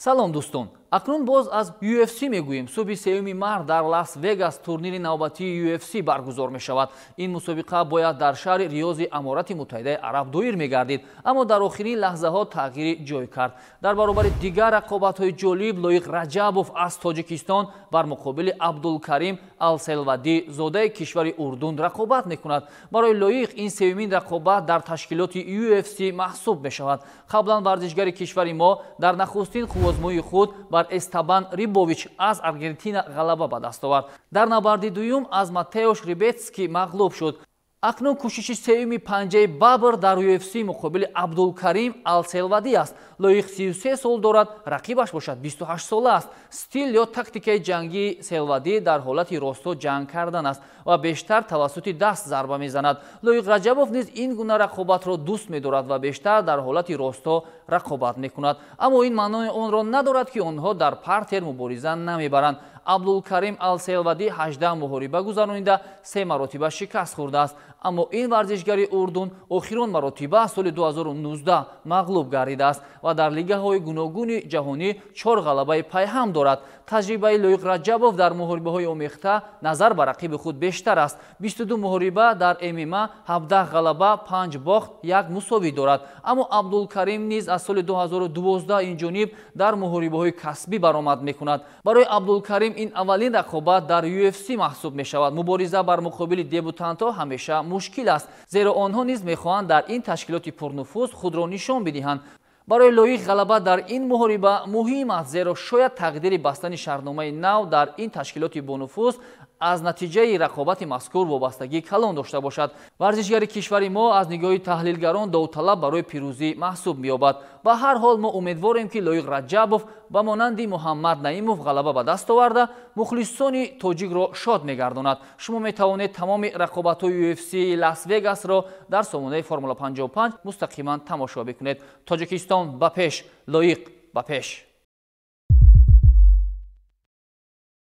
Салом, дӯстон! Акнун боз аз UFC мегӯем. Субҳи 3 март дар Лас Вегас турнири навбатии UFC баргузор мешавад. Ин мусобиқа бояд дар шаҳри Риёзи Аморати Муттаҳидаи Араб доир мегардид, аммо дар охирин лаҳзаҳо тағйири ҷой кард. Дар баробари дигар рақобатҳои ҷолиб, Лоиқ Раҷабов аз Тоҷикистон бар муқобили Абдулкарим Алселвадӣ, зодаи кишвари Урдун, рақобат мекунад. Барои Лоиқ ин сеюмин рақобат дар ташкилоти UFC маҳсуб мешавад. Қаблан варзишгари кишвари мо дар нахустин қуввозмоии худ бар Эстабан Рибович аз Аргентина ғалаба ба даст овард. Дар набарди дуюм аз Матеош Рибетски мағлуб шуд. Акнун кӯшиши сеюми панҷаи бабр дар UFC муқобили Абдулкарим Алселвадӣ аст. Лоиқ 33 сол дорад, рақибаш бошад 28 сола аст. Стил ё тактикаи ҷангии Селвадӣ дар ҳолати росто ҷанг кардан аст ва бештар тавассути даст зарба мезанад. Лоиқ Раҷабов низ ин гуна рақобатро дӯст медорад ва бештар дар ҳолати росто рақобат мекунад. Аммо ин маънои онро надорад, ки онҳо дар партер мубориза намебаранд. Абдулкарим Алселвадӣ 18 муҳориба гузаронида, се маротиба шикаст хӯрдааст. Аммо ин варзишгари Урдун охирон маротиба соли 2019 мағлуб гардидааст ва дар лигаҳои гуногуни ҷаҳонӣ чор ғалабаи пайҳам дорад. Таҷрибаи Лоиқ Раҷабов дар муҳорибаҳои омехта назар ба рақиби худ бештар аст. 22 муҳориба дар ММА, 17 ғалаба, 5 бохт, як мусовӣ дорад. Аммо Абдулкарим низ аз соли 2012 ин ҷониб дар муҳорибаҳои касбӣ баромад мекунад. Барои Абдулкарим ин аввалин рақобат дар UFC маҳсуб мешавад. Мубориза бар муқобили дебютантҳо ҳамеша мушкил аст, зеро онҳо низ мехоҳанд дар ин ташкилоти пурнуфуз худро нишон бидиҳанд. Барои Лоиқ ғалаба дар ин муҳориба муҳим аст, зеро шояд тақдири бастани шартномаи нав дар ин ташкилоти бонуфуз аз натиҷаи рақобати мазкур вобастагии калон дошта бошад. Варзишгари кишвари мо аз нигоҳи таҳлилгарон довталаб барои пирӯзӣ маҳсуб меёбад. Ба ҳар ҳол, мо умедворем, ки Лоиқ Раҷабов ба монанди Муҳаммад Наимов ғалаба ба даст оварда, мухлисони тоҷикро шод мегардонад. Шумо метавонед тамоми рақобатҳои UFC Лас Вегасро дар сомонаи Формула 55 мустақиман тамошо бикунед. Тоҷикистон ба пеш, Лоиқ ба пеш!